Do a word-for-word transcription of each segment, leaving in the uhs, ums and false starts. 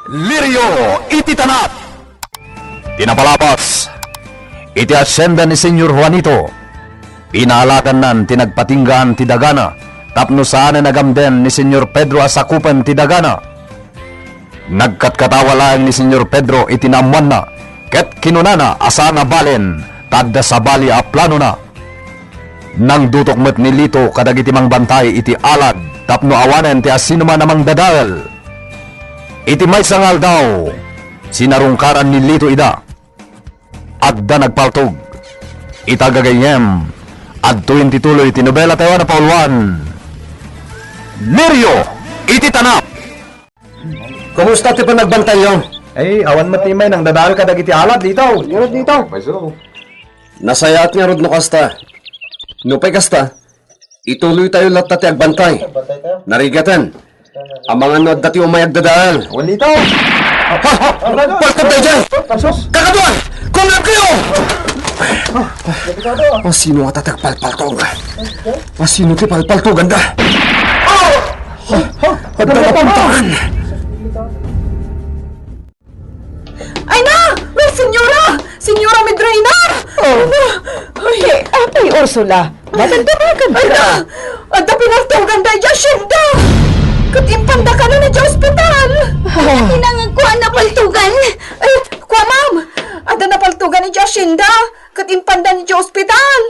Lirio iti tanap. Ti napalabas iti hacienda ni Señor Juanito, pinaalagannan ti nagpatinggaan ti dagana tapno saanen a gamden ni Señor Pedro a sakupen ti dagana. Nagkatkatawa laeng ni Señor Pedro iti naammoanna, ket kinunana a saan a balen ta adda sabali a planona. Nangdutok met ni Lito kadagiti mangbantay iti alad tapno awanen ti asinoman a mangdadael. Iti maysa nga aldaw, sinarungkaran ni Lito ida. Adda nagpaltog. Ita gagayyem, adtoyen ti tuloy ti nobela tayo a napauluan, Lirio iti Tanap. Kumusta ti panagbantayo? Ay, awan met imay nangdadael kadagiti alad, Lito. Siguro, Lito. Nasayaat ngarud no kasta. Nupay kasta, ituloytayo latta ti agbantay. Narigaten, amangan no adda ti umay agdadael. Wen, Lito. Ha? Paltog daydiay! Kakaduan! Kumleb kayo! Asino ngata ti agpalpaltog? Asino ti palpaltoganda? Adda napuntahan! Ay na! Ay, Senyora! Senyora Medreina! Oh. Ay na! Ay. Apay, Ursula, madamdamagan ka. Ay na! Adda pinaltogan daydiay hacienda! Ket impanda kano idiay ospital! Ah. Iti nangagkuan napaltogan? Ay, kua, ma'am! Adda napaltogan idiay hacienda! Ket impanda idiay ospital!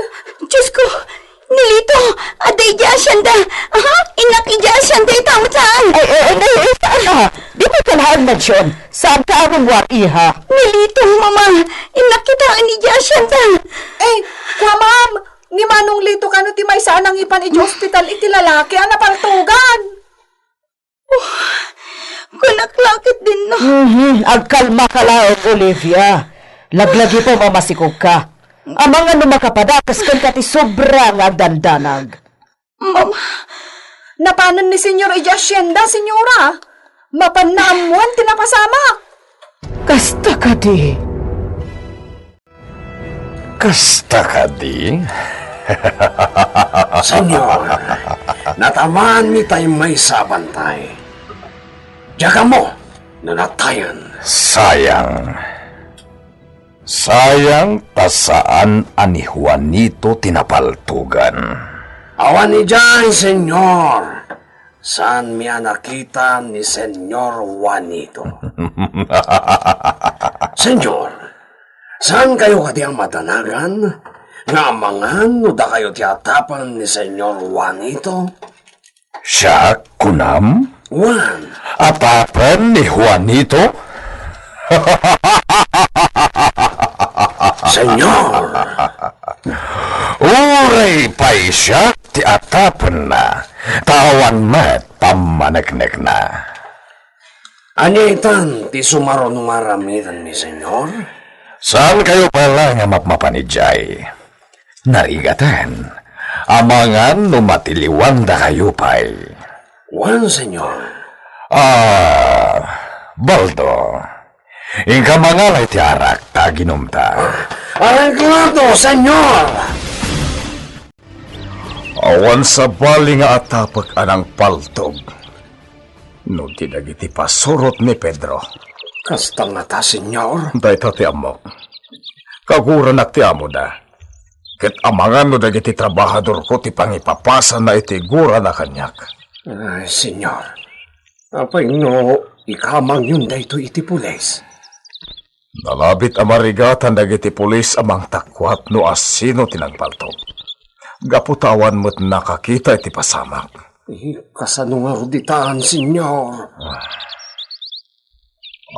Diyos ko! Ni Lito, adda idiay hacienda. Aha, innak idiay hacienda ita met saan? Ay, ay, ay, ay, ay, saan a? Ditoy ka laeng mansion. Saan ka a rummuar, iha? Ni Lito, mama, innak kitaen idiay hacienda. Eh, kua, ma'am, ni Manong Lito kano ti maysa a nangipan idiay ospital iti lalaki a napaltogan? Oh, kunak la ket dinno. Mhm, agkalma ka laeng, Olivia. Laglagipem a masikog ka. Amangan no makapadakes kenka ti sobra nga agdandanag. Mama. Napanen ni Senyor idiay hacienda, Senyora. Mapanna ammoen ti napasamak. Kasta kadi. Kasta kadi? Senyor, natamanmi tay maysa a bantay. Diak ammo no natayen. Sayang. Sayang ta saan a ni Juanito ti napaltogan. Awan idiay, Senyor. Saanmi a nakita ni Senyor Juanito. Senyor, saankayo kadi a madanagan nga amangan no dakayo ti atapen ni Senyor Juanito? Siak, kunam? Wen. Atapen ni Juanito? Senyor! Uray pay siak ti atapenna, ta awan met pammaneknekna. Ania itan ti sumaruno nga aramidenmi, Senyor? Saankayo pay la nga mapmapan idiay. Narigaten, amangan no matiliwandakayo pay. Wen, Senyor. Ah, Baldo, inka mangala iti arak ta aginumta. Aray, klaro, Senyor! Awan sabali nga atapek a nangpaltog no di dagiti pasurot ni Pedro. Kasta ngata, Senyor? Dayta ti ammok. Kaguranak ti amoda. Ket amangan no dagiti trabahadorko ti pangipapasana iti gurana kaniak. Ay, Senyor, apay no ikamangyon daytoy iti pulis? Nalabit a marigatan dagiti pulis a mangtakuat no asino ti nangpaltog, gapu ta awan met nakakita iti pasamak. Eh, kasano ngarud itan, Senyor?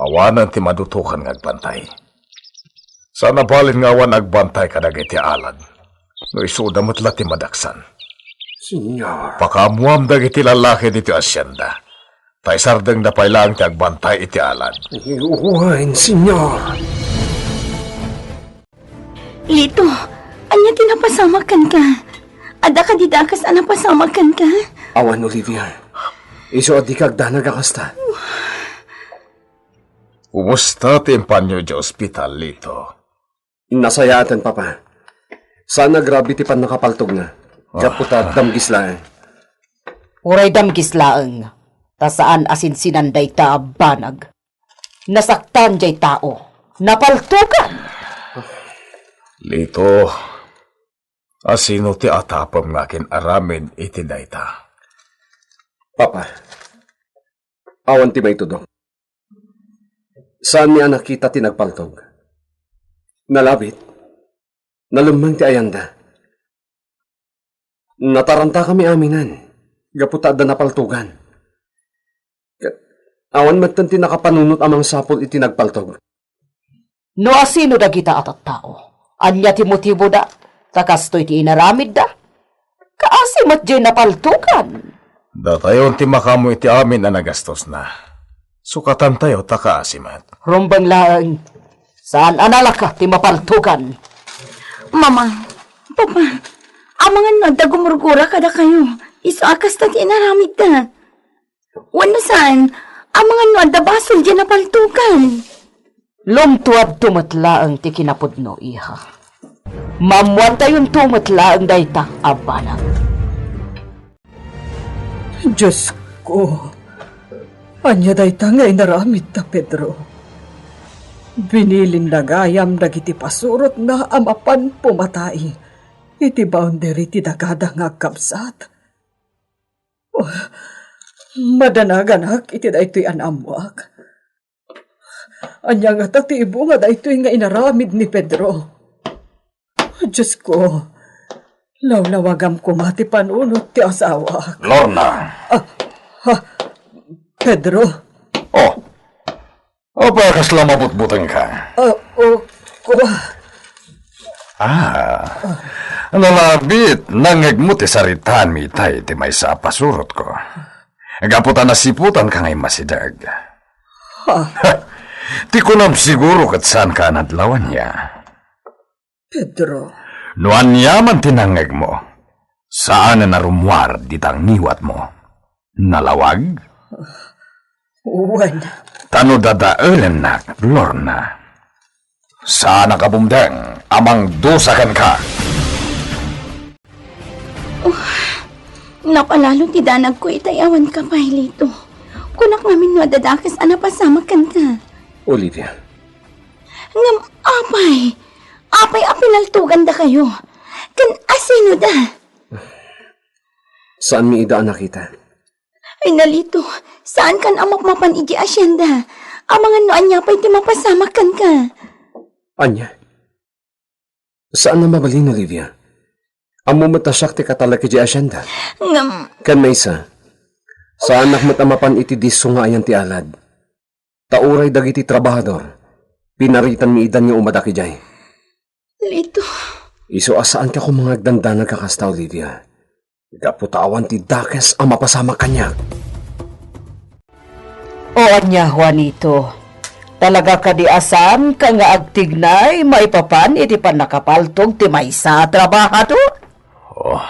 Awanen ti madutokan nga agbantay. Saan a balin nga awan agbantay kadagiti alad. No isuda met la ti madaksan. Senyor. Pakaammuam dagiti lalaki ditoy hacienda. Ta isardengda pay laeng ti agbantay iti alad. Wen, Senyor. Lito, ania ti napasamak kenka? Adda kadi dakes a napasamak kenka? Awan, Olivia. Isu a dika agdanag a kasta. Kumusta ti impanyo idiay ospital, Lito? Nasayaaten, Papa. Saan a grabe ti pannakapaltogna. Gapu ta damgis laeng. Uray damgis laeng, ta saan a sinsinan dayta a banag. Nasaktan jay tao. Napaltogan. Lito, asino ti atapem nga akin-aramid iti dayta? Papa, awan ti maitudok. Saanmi a nakita ti nagpaltog. Nalabit. Nalemmeng ti ayanda. Natarantakami aminen gapu ta adda napaltogan. Ket awan metten ti nakapanunot a mangsapul iti nagpaltog. No asino dagita a tattao? Ania ti motiboda? Ta kastoy ti inaramidda? Kaasi met diay napaltogan. Datayon ti makaammo iti amin a nagastosna. Sukatantayo ta kaasi met. Rumbeng laeng. Saan a nalaka ti mapaltogan. Mama, Papa, amangan no adda gumurgura kadakayo, isu a kasta ti inaramidda. Wenno saan, amangan no adda basol diay napaltogan. Lumtuadto met laeng ti kinapudno, iha. Maammoantayonto met laeng dayta a banag. Diosko, ania dayta nga inaramidta, Pedro? Binilinna gayam dagiti pasurotna a mapan pumatay iti boundary ti dagada nga agkabsat. Oh, madanaganak iti daytoy a naammoak. Ania ngata ti ibunga daytoy nga inaramid ni Pedro? Diosko, lawlawagam koma ti panunot ti asawak. Lorna! Ah, ha? Pedro? Oh, apay a kasla mabutbutengka? Ah, oh, kua. Ah, nalabit, nangngegmo ti saritaanmi itay ti maysa a pasurotko. Gapu ta nasiputanka nga immasideg. Ha? Ti kunam siguro ket saanka a nadlaw, ania? Pedro. No ania man ti nangngegmo, saanen a rummuar dita ngiwatmo. Nalawag? Wen. Ta no dadaelennak, Lorna, saanak a bumteng a mangdusa kenka. Oh, napalalo ti danagko itay awanka pay, Lito. Kunak ngamin no adda dakes a napasamak kenka. Olivia. Ngem apay? Apay a pinaltogandakayo? Ken asinoda? Saanmi ida a nakita. Ay, Lito, saankan a mapmapan idiay asienda. Amangan no ania pay ti mapasamak kenka. Ania? Saan a mabalin, Olivia. Ammom met a siak ti katalek idiay asienda. Ngem. Ken maysa, saanak met a mapan iti disso nga ayan ti alad. Ta uray dagiti trabahador, pinaritanmi idan nga umadak idiay. Lito. Isu a saanka koma nga agdandanag a kasta, Olivia. Gapu ta awan ti dakes a mapasamak kaniak. O ania, Juanito? Talaga kadi a saanka nga agtignay maipapan iti pannakapaltog ti maysa a trabahador? Oh.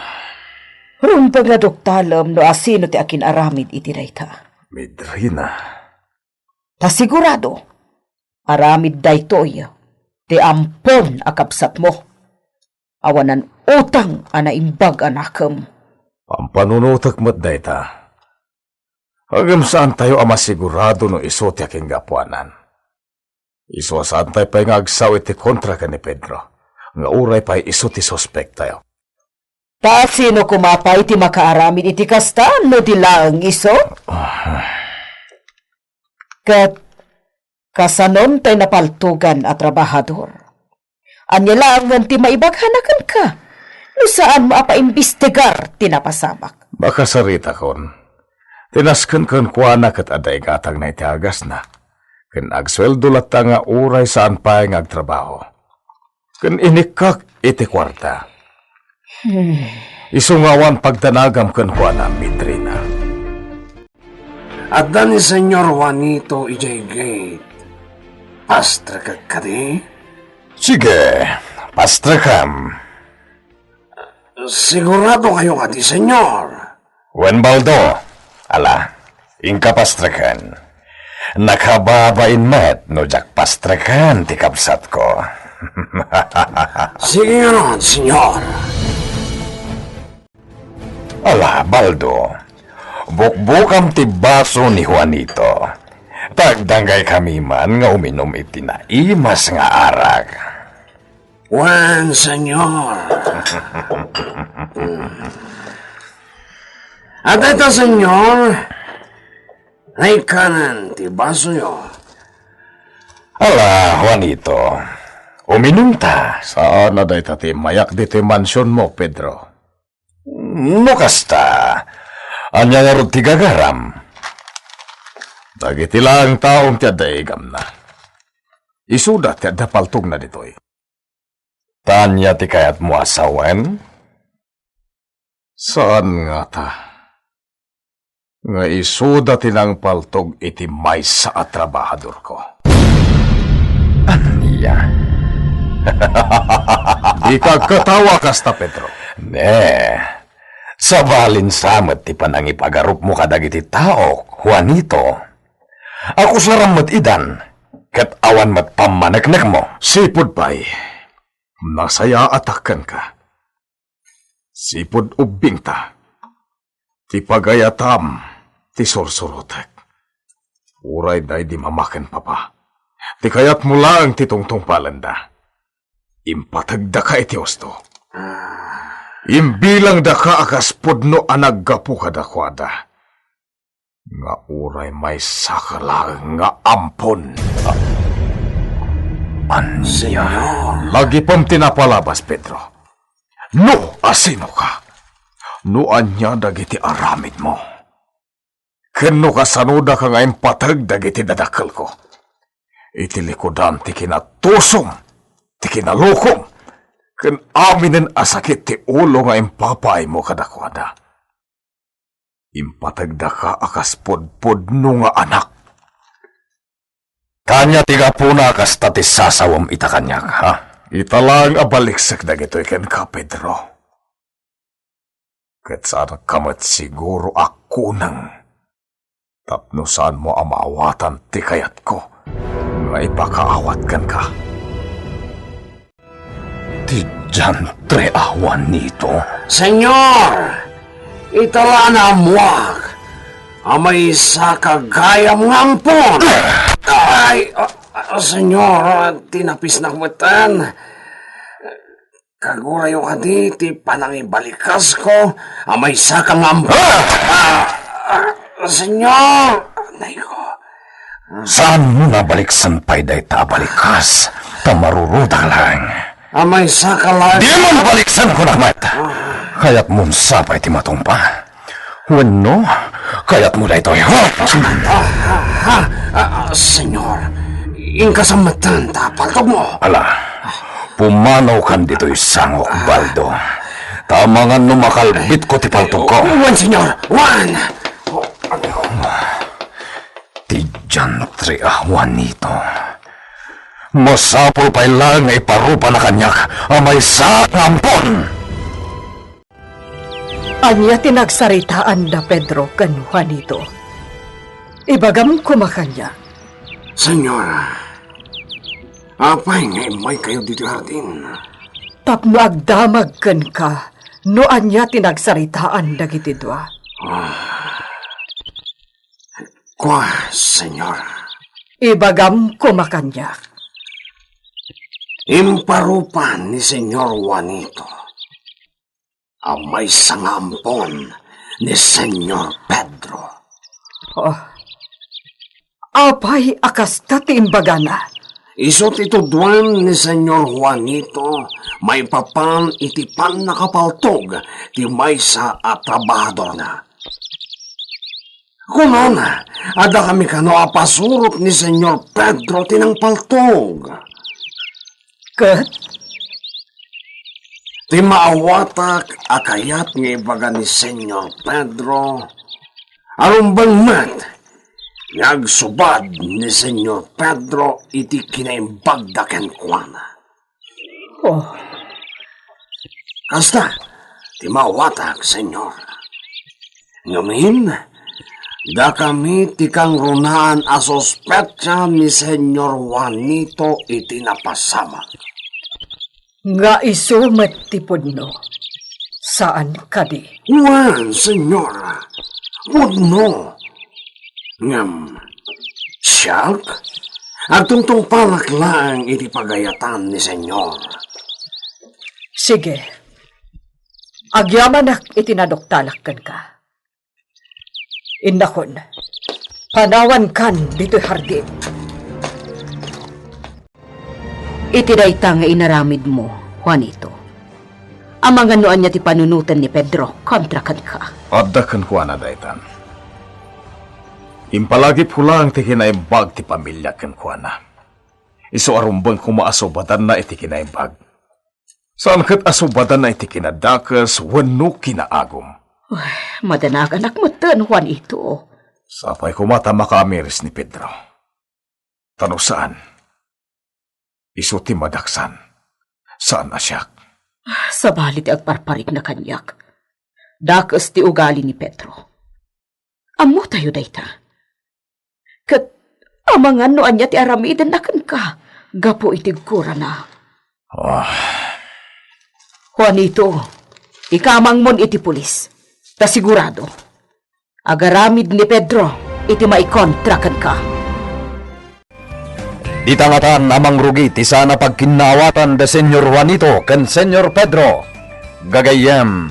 Rumbeng nga duktalem no asino ti akin-aramid iti dayta. Midrina. Ta sigurado, aramid daytoy ti ampon a kabsatmo. Awanan utang a naimbag a nakem. Pampanunotek met dayta. Ngem saantayo a masigurado no isu ti akinggapuanan. Isu a saantayo pay nga agsao iti kontra ken ni Pedro, nga uray pay isu ti suspektayo. Ta sino koma pay ti makaaramid iti kasta no di laeng isu? Ket kasanon tay napaltogan a trabahador? Ania laengen ti maibagana kenka no saanmo a paimbestigar ti napasamak? Makasaritakon. Ti nasken kenkuana ket adda igatangna iti agasna, ken agsueldo latta nga uray saan pay nga agtrabaho. Ken inikkak iti kuarta. Hmm. Isu nga awan pagdanagam kenkuana, Midrina. Adda ni Señor Juanito idiay gate. Pastrekek kadi? Sige, pastrekam. Sigurado kayo kadi, Señor? Wen, Baldo. Ala, inka pastreken. Nakababain met no diak pastreken ti kabsatko. Sige ngarud, Señor. Ala, Baldo, bukbukam ti baso ni Juanito. Agdanggaykami man nga uminum iti naimas nga arak. Wen, Senyor. Adda ita, Senyor, naikkanan ti basoyo. Ala, Juanito, uminumta. Saan a dayta ti immayak ditoy mansionmo, Pedro. No kasta, ania ngarud ti gagaram? Dagiti laeng taom ti adda igamna. Isuda ti adda paltogna ditoy. Ta ania ti kayatmo a sawen? Saan ngata nga isuda ti nangpaltog iti maysa a trabahadorko. Ania? Dika agkatawa kasta, Pedro. Ne, sabalin sa met ti panangipagarupmo kadagiti taok, Juanito. Akusaram met idan, ket awan met pammaneknekmo. Sipud pay, nasayaatak kenka. Sipud ubbingta, ti pagayatam ti sursurotek. Uray daydi mama ken papa, ti kayatmo laeng ti tungtungpalenda. Impategdaka iti husto. Imbilangdaka a kas pudno a naggapu kadakuada. Nga uray maysaka laeng nga ampon. Ania? Lagipem ti napalabas, Pedro. No asinoka, no ania dagiti aramidmo, ken no kasanodaka nga impateg dagiti dadakkelko, iti likudam ti kinatusom, ti kinalukom, ken aminen a sakit ti ulo nga impapaaymo kadakuada. Impategdaka a kas pudpudno nga anak. Ania ti gapuna a kasta ti sasawem ita kaniak, ha? Ita laeng a baliksek dagitoy kenka, Pedro. Ket saanka met siguro a kuneng tapno saanmo a maawatan ti kayatko nga ipakaawat kenka. Ti diantre a Juanito. Senyor, ita la naammoak a maysaka gayam nga ampon. Ay, ah, ah, Senyor, tinapisnak metten. Kagurayo kadi ti panangibalikasko a maysaka nga ampon. Ah! Ah, ah, Senyor! Anay ko. Saanmo a baliksen pay dayta a balikas, ta maruruda laeng. A maysaka laeng. Dinan baliksen, kunak met. Kayatmon sa pay ti matungpa? Wenno, kayatmo daytoy, ha? Ah, ah, ah, ah, ah, Senyor, inkasam metten ta paltogmo. Ala, pumanaw kan ditoy sangok, Baldo. Ta amangan no makalbitko ti paltogko. Wen, Senyor, wen! Oh, ano? Ti diantre a Juanito. Masapul pay laeng nga iparupana kaniak a maysa nga ampon. Ania ti nagsaritaan da Pedro ken Juanito? Ibagam koma kaniak. Señora, apay nga immaykayo ditoy hardin? Tapno agdamag kenka no ania ti nagsaritaan dagiti dua. Ah. Kua, Señora. Ibagam koma kaniak. Imparupa ni Señor Juanito a maysa nga ampon ni Señor Pedro. Oh. Apay a kasta ti imbagana? Isu ti tudwan ni Señor Juanito maipapan iti pannakapaltog ti maysa a trabahadorna. Kunana, adda kami kano a pasurot ni Señor Pedro ti nangpaltog. Ket? Ti maawatak a kayat nga ibaga ni Señor Pedro, a rumbeng met nga agsubad ni Señor Pedro iti kinaimbagda kenkuana. Oh. Kasta ti maawatak, Señor. Ngamin, dakami ti kangrunaan a suspetsa ni Señor Juanito iti napasamak. Nga isu met ti pudno. Saan kadi? Wen, Señora. Pudno. Ngem, Siak? Agtungtungpalak laeng iti pagayatan ni Señor. Sige. Agyamanak iti naduktalak kenka. Innakon, panawankan ditoy hardin. Iti dayta nga inaramidmo, Juanito, amangan no ania ti panunoten ni Pedro kontra kenka? Adda kenkuana daytan. Impalagipko laeng ti kinaimbag ti pamiliak kenkuana. Isu a rumbeng koma a subadanna iti kinaimbag. Saan ket a subadanna iti kinadakes wenno kinaagum. Uy, madanaganak metten, Juanito. Sapay koma ta makaamiris ni Pedro. Ta no saan, isu ti madaksan, saan a siak. Sabali ti agparparikna kaniak. Dakes ti ugali ni Pedro. Ammotayo dayta. Ket amangan no ania ti aramidenna kenka gapu iti gurana. Ah. Juanito, ikamangmon iti pulis. Ta sigurado, agaramid ni Pedro iti maikontra kenka. Dita ngatan a mangrugi ti saan a pagkinnaawatan da Señor Juanito ken Señor Pedro. Gagayyem,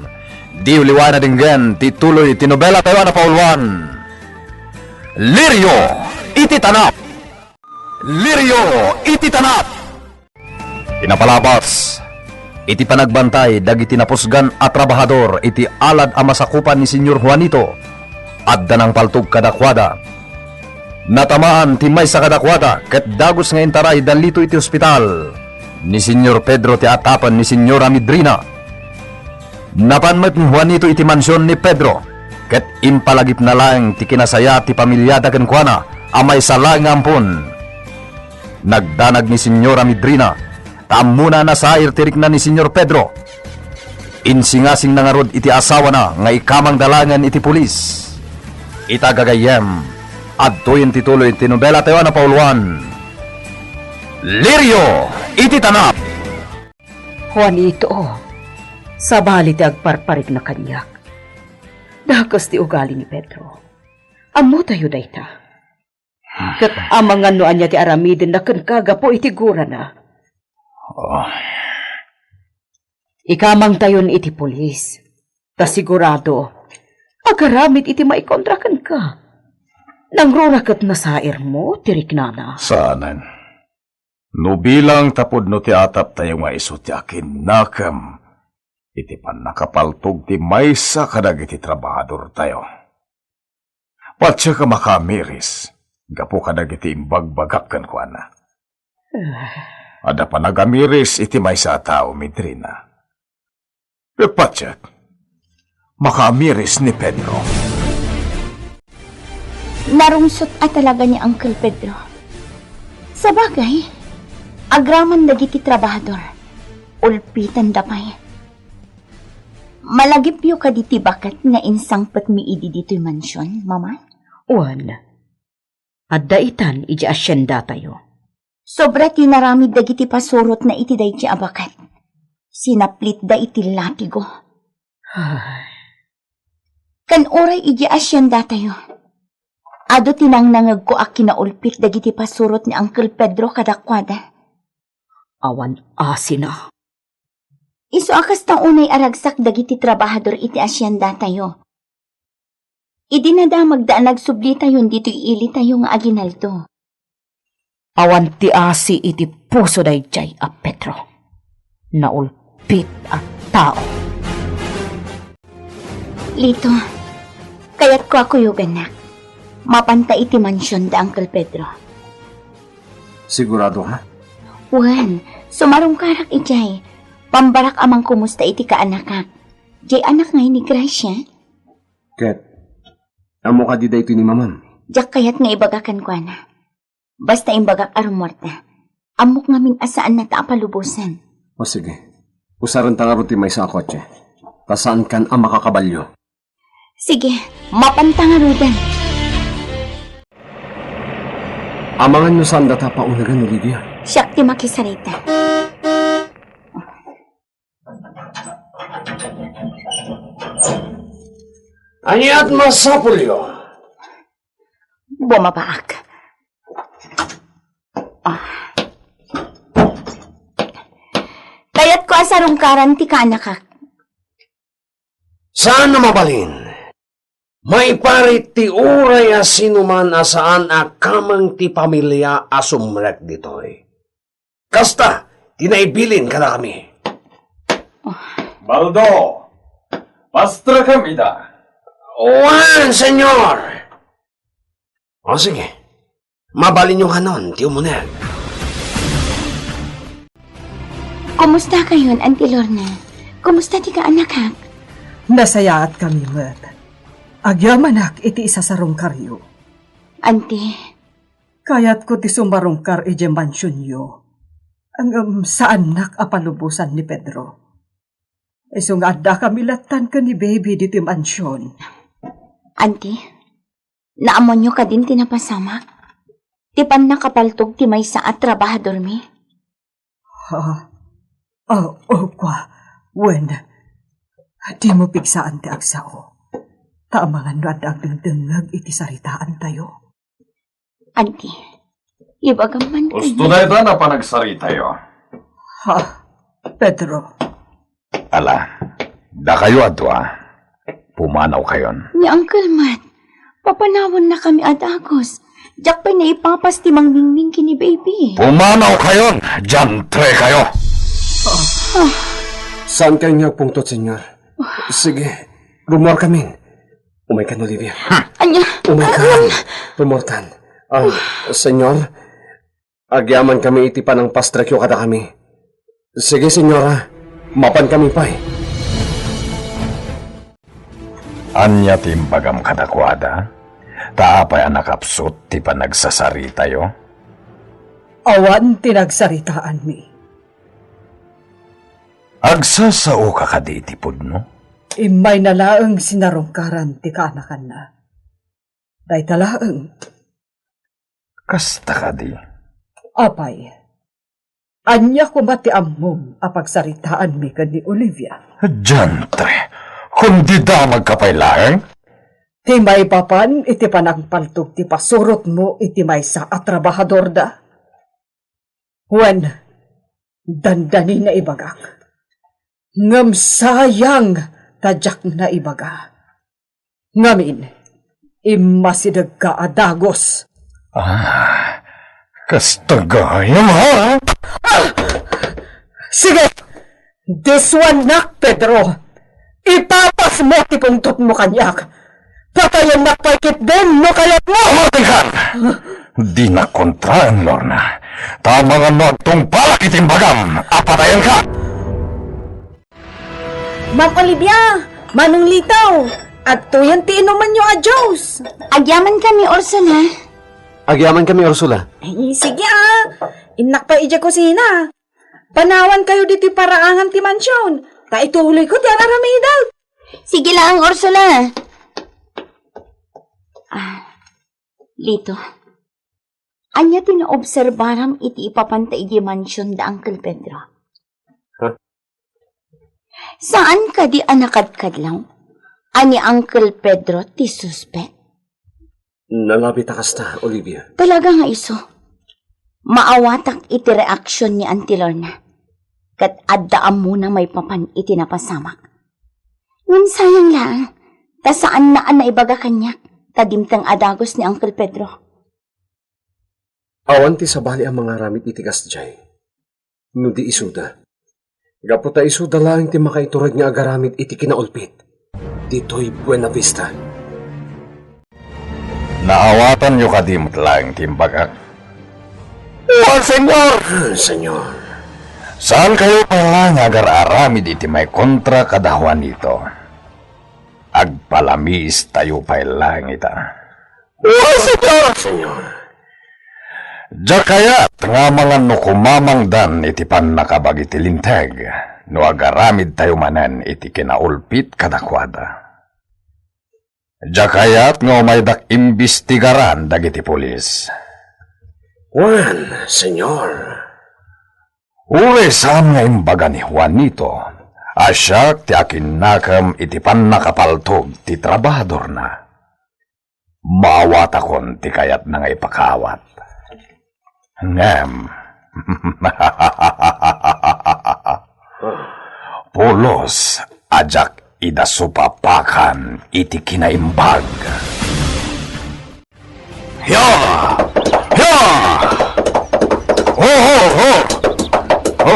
diyo liwaen a denggen ti tuloy ti nobela tayo a napauluan, Lirio iti Tanap. Lirio iti Tanap. Ti napalabas, iti panagbantay dagiti napusgan a trabahador iti alad a masakupan ni Señor Juanito, adda nangpaltog kadakuada. Natamaan ti maysa kadakuada ket dagus nga intaray da Lito iti ospital. Ni Señor Pedro ti atapen ni Señora Midrina. Napan met ni Juanito iti mansion ni Pedro, ket impalagipna laeng ti kinasaya ti pamiliada kenkuana a maysa laeng nga ampon. Nagdanag ni Señora Midrina, ta ammona a nasair ti rikna ni Señor Pedro. Insingasingna ngarud iti asawana nga ikamangda laengen iti pulis. Ita gagayyem, adtoyen ti tuloy ti nobela tayo a napauluan, Lirio iti Tanap. Juanito, sabali ti agparparikna kaniak. Dakes ti ugali ni Pedro. Ammotayo dayta. Ket amangan no ania ti aramidenna kenka gapu iti gurana. Oh. Ikamangtayon iti pulis. Ta sigurado, agaramid iti maikontra kenka. Nangruna ket nasairmo ti riknana. Saanen. No bilang tapudno ti ataptayo nga isu ti akinnakem iti pannakapaltog ti maysa kadagiti trabahadortayo. Patiek a makaamiris gapu kadagiti imbagbagak kenkuana. Ah. Adda panagamiris iti maysa a tao, Midrina. Ket patiek, makaamiris ni Pedro. Narungsot a talaga ni Uncle Pedro. Sabagay, agraman dagiti trabahador, ulpitanda pay. Malagipyo kadi ti baket nga insangpetmi idi ditoy mansion, Mama? Wen, adda itan idiay asyendatayo. Sobra ti inaramid dagiti pasurotna iti daydi a baket. Sinaplitda iti latigo. Ay. Ken uray idiay asyendatayo, adu ti nangnangegko a kinaulpit dagiti pasurot ni Uncle Pedro kadakuada. Awan asina. Isu a kasta unay a ragsak dagiti trabahador iti asyendatayo. Idi nadamagda a nagsublitayon ditoy ilitayo nga aginaldo. Awan ti asi iti puso daydiay a Pedro. Naulpit a tao. Lito, kayatko a kuyogannak. Mapanta iti mansion da Uncle Pedro. Sigurado, ha? Wen, sumarungkarak idiay. Pambarak a mangkumusta iti kaanakak. Diay anak ngay ni Gracia? Ket, ammo kadi daytoy ni Mamam? Diak kayat nga ibaga kenkuana. Basta imbagak a rummuarta. Ammok ngamin a saannata a palubosan. O sige, usarenta ngarud ti maysa a kotse. Ta saankan a makakabalio. Sige, mapanta ngaruden. Amangan no saandata a paunagan, Olivia. Siak ti makisarita. Ania't masapulyo? Bumabaak. Rungkaran ti kaanakak. Saan a mabalin. Maiparit ti uray a sinuman a saan a kameng ti pamilia a sumrek ditoy. Kasta ti naibilin kadakami. Baldo, pastrekam ida. Wen, Senyor. O sige, mabalinyo nganon ti umuneg. Kumusta kayon, Auntie Lorna? Kumusta ti kaanakak? Nasayaatkami met. Agyamanak iti isasarungkaryo. Auntie. Kayatko ti sumarungkar idiay mansionyo. Ngem saannak a palubosan ni Pedro. Isu nga addakami lattan ken ni Baby ditoy mansion. Auntie, naammoanyo kadin ti napasamak? Ti pannakapaltog ti maysa a trabahadormi? Ha? Ah, oh, kua. Wen, dimo pigsaan ti agsao. Ta amangan no adda agdengdengngeg iti saritaantayo. Auntie, ibagam man kaniak. Husto dayta a panagsaritayo. Ha, Pedro? Ala, dakayo a dua. Pumanawkayon. Ni Uncle Matt, papanawennakami a dagus. Diak pay naipapas ti mangmingming ken ni Baby. Pumanawkayon! Diantrekayo! Saankayon nga agpungtot, Senyor. Sige, rumuarkamin. Umaykan, Olivia. Ania? Umaykan. Rumuarkan. Ah, Senyor, agyamankami iti panangpastrekyo kadakami. Sige, Senyora. Mapankami pay. Ania ti imbagam kadakuada? Ta apay a nakapsut ti panagsasaritayo? Awan ti nagsaritaanmi. Agsasaoka kadi iti pudno? Immayna laeng sinarungkaran ti kaanakanna. Dayta laeng. Kasta kadi? Apay, ania koma ti ammom a pagsaritaanmi ken ni Olivia? Diantre, kundi damagka pay laeng? Ti maipapan iti panangpaltog ti pasurotmo iti maysa a trabahadorda? Wen, dandani naibagak. Ngem sayang ta diak naibaga. Ngamin, immasidegka a dagus. Ah, kasta gayam, ha? Ah! Sige! Disuannak, Pedro! Ipapasmo ti pungtotmo kaniak! Patayennak pay ketdin no kayatmo! Umartikan! Dinak kontraen, Lorna. Ta amangan no agtungpalak iti imbagam a patayenka! Ma'am Olivia, Manong Lito, adtoyen ti inumanyo a juice. Agyamankami, Ursula. Agyamankami, Ursula. Ay, sige, ah. Innak pay idiay kusina. Panawankayo ditoy paraangan ti mansion. Ta ituloyko ti ar-aramidek. Sige laeng, Ursula. Ah, Lito, ania ti naobserbaram iti ipapanta idiay mansion da Uncle Pedro? Ha? Saan kadi a nakadkadlaw a ni Uncle Pedro ti suspek? Nalabi ta kasta, Olivia. Talaga nga isu. Maawatak iti reaksion ni Auntie Lorna. Ket adda ammona maipapan iti napasamak. Ngem sayang laeng, ta saanna a naibaga kaniak, ta dimteng a dagus ni Uncle Pedro. Awan ti sabali a mangaramid iti kasdiay no di isuda. Gapu ta isuda laeng ti makaiturod nga agaramid iti kinaulpit ditoy Buenavista. Naawatanyo kadi met laeng ti imbagak? Wen, Senyor! Ah, Senyor. Saankayo pay laeng nga agar-aramid iti maikontra kada Juanito. Agpalamiistayo pay laeng ita. Wen, Senyor! Senyor. Diak kayat nga amangan no kumamangdan iti pannakabagi ti Linteg no agaramidtayo manen iti kinaulpit kadakuada. Diak kayat nga umaydak imbestigaran dagiti pulis. Wen, Senyor. Uray saan nga imbaga ni Juanito a siak ti akinnakem iti pannakapaltog ti trabahadorna. Maawatakon ti kayatna nga ipakaawat. Ngem, Pulos a diak ida supapakan iti kinaimbag. Hiya! Hiya! Ho, ho, ho! Ho!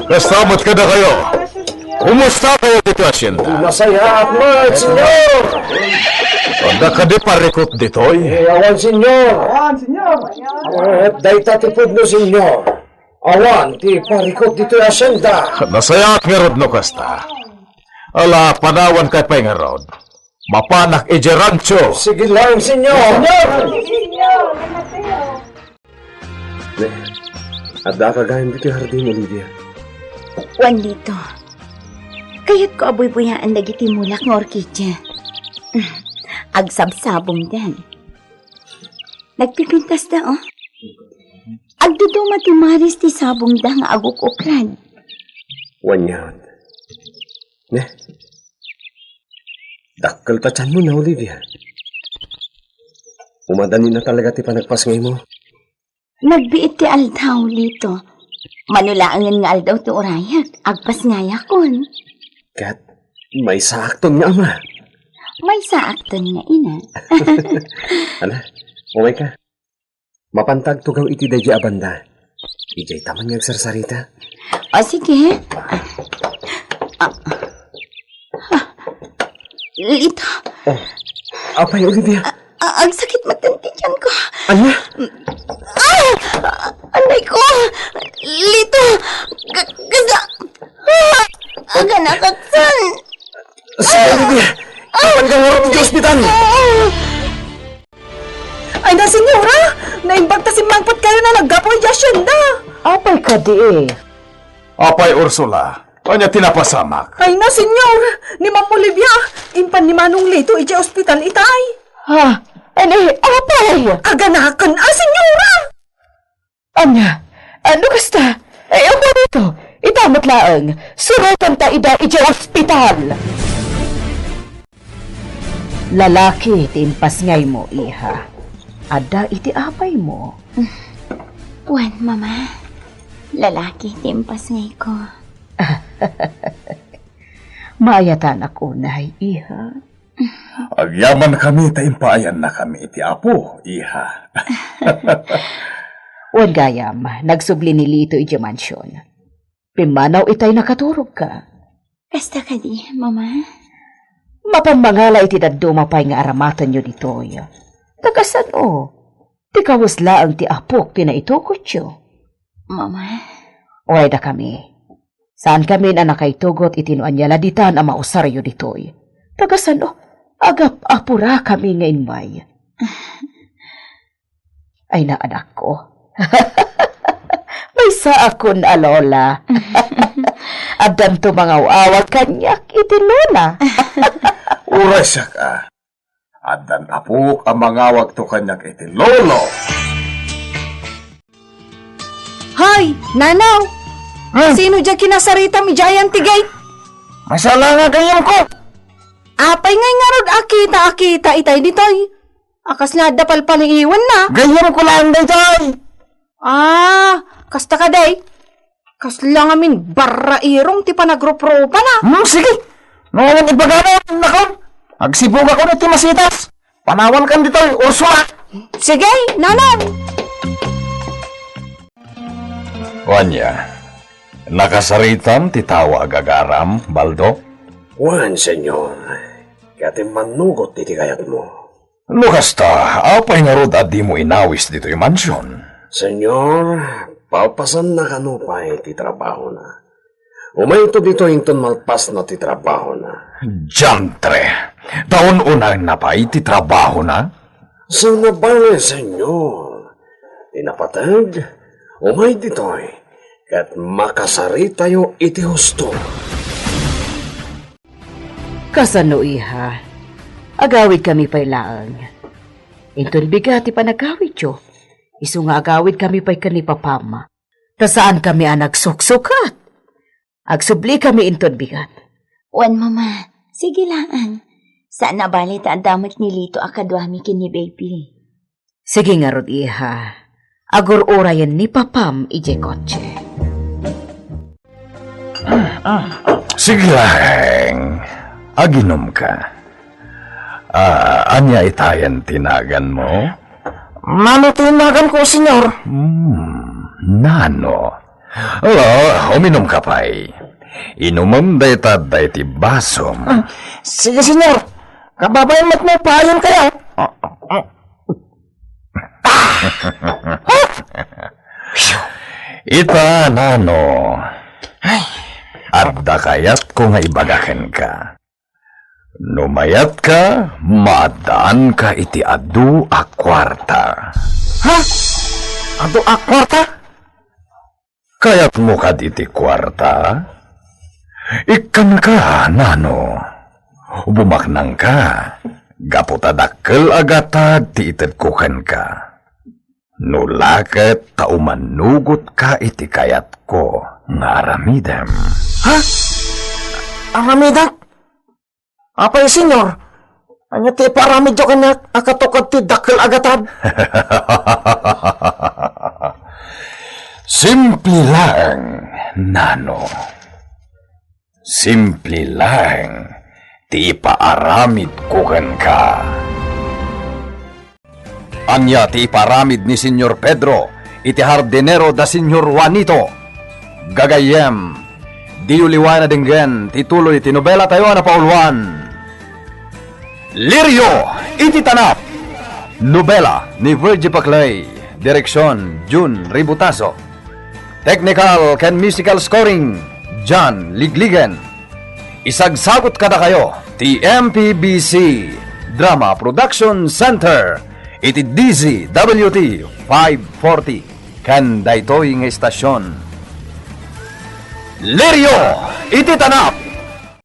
Kasta met kadakayo. Kumusta kayo ditoy hacienda? Nasayaat met, senyor. Adda kadi parikut ditoy? Eh, awan, senyor. Awan, senyor. Eh, dayta ti pudno, senyor. Awan ti parikut ditoy hacienda. Nasayaat ngarud no kasta. Ala, panawankayo pay ngarud. Mapanak idiay rancho. Sige lang, senyor. Ne, adda ka gayam ditoy hardin, Olivia? Wen, Lito. Kayatko a buybuyaan dagiti mulak nga orkidia. Agsabsabongdan. Nagpipintasda, oh. Agduduma ti maris ti sabongda nga aguk-ukrad. Wen ngarud. Ne? Dakkel ta tianmo na, Olivia. Umadanina talaga ti panagpasngaymo. Nagbiit ti aldaw, Lito. Mano laengen nga aldaw ti urayek, agpasngayakon. Ket maysaakton nga ama. Maysaakton nga ina. Ala, umayka. Mapanta agtugaw iti daydi a banda. Idiay ta man nga agsarsarita. O, sige. Ah, ah, Lito. Oh, apay, Olivia? Ah, ah, agsakit met ti tianko. Ania? Ah! Anay ko! Lito! Ka-, kasa! Ah! Aganakaksan! Sige, Olivia! Apan ka ngarud iti ospital! Ah! Ay na, senyora! Naimbag ta simmangpet kayo nga naggapu iti hacienda! Apay kadi? Apay, Ursula, ania ti napasamak? Ay na, senyor! Ni Ma'am Olivia, impan ni Manong Lito iti ospital itay. Ha? Ani, apay? Aganaken a, senyora! Ania? Ano kasta? Ay, ako dito. Ita met laeng. Suroten ta ida iti ospital. Lalaki ti impasngaymo, iha. Adda iti apaymo. Wen, Mama. Lalaki ti impasngayko. Maayatanak unay, iha. Agyamankami ta impaayannakami iti Apo, iha. Wen gayam, nagsubli ni Lito idiay mansion. Pimmanaw itay nakaturogka. Kasta kadi, Mama? Mapan mangala iti dadduma pay nga aramatenyo ditoy. Ta kasano? Ti kawes laeng ti apok ti naitugotyo. Mama? Uway dakami. Saankami a nakaitugot iti no ania la ditan a mausaryo ditoy. Ta kasano? Agap-apurakami nga immay. Ay, naanakko. Maysaakon a lola. Addanto mangaw-awag kaniak iti lola. Uray siak a. Addan apok a mangawagto kaniak iti lolo. Hoy, nanaw! Hmm? Sino diay kinasaritam idiay ayan ti gate? Masala nga gayyemko. Apay ngay ngarud a kita a kita itay ditoy? A kasla adda palpaliiwenna. Gayyemko laeng daytoy. Ah, kasta kadi. Kasla ngamin barrairong ti panagruprupana. Hmm, sige. No, ipagano, nako. Agsibugakon iti masitas. Panawankan ditoy, Ursula. Sige, nanang. Ania, nakasaritam ti tao a gagaram, Baldo? Wen, senyor. Ket immannugot iti kayatmo. No kasta, apay ngarud a dimo inawis ditoy mansion? Senyor, papasannaka nupay ti trabahona. Umayto ditoy inton malpasna ti trabahona. Diantre! Ta un-unaenna pay ti trabahona? Saan a bale, senyor. Ti napateg, umay ditoy, ket makasaritayo iti husto. Kasano, iha? Agawidkami pay laeng. Inton bigat ti panagawidyo, isu nga agawidkami pay ken ni Papam. Ta saankami a nagsuksukat. Agsublikami inton bigat. Wen, Mama, sige laeng. Saan a bale ta adda met ni Lito a kaduami ken ni Baby. Sige ngarud, iha. Agur-urayen ni Papam idiay kotse. Sige laeng, aginumka. Ah, ania itayen ti naganmo? Nano ti naganko, Señor? Hmm, nano? Ala, uminumka pay. Inumem dayta daytoy basom. Ah, sige, Señor. Kababain met no paayonkayo. Ita, nano? Ay. Adda kayatko nga ibaga kenka. No mayatka, maaddaanka iti adu a kuarta. Ha? Adu a kuarta? Kayatmo kadi ti kuarta? Ikkanka, nano? Bumaknangka, gapu ta dakkel a gatad ti itedko kenka. No la ket ta umanugotka iti kayatko nga aramidem. Ha? Aramidek? Apay, Señor? Ania ti ipaaramidyo kaniak a katukod ti dakkel a gatad? Simple laeng, nano. Simple laeng ti ipaaramidko kenka. Ania ti ipaaramid ni Señor Pedro iti hardinero da Señor Juanito? Gagayyem, diyo liwayan a denggen ti tuloy ti nobelatayo a napauluan, Lirio iti Tanap. Nobela ni Virgie Paclay, direksion Jun Ributaso. Technical ken musical scoring, John Ligligen. Isagsagut kadakayo ti M P B C Drama Production Center iti D Z W T five forty ken daytoy nga istasion. Lirio iti Tanap,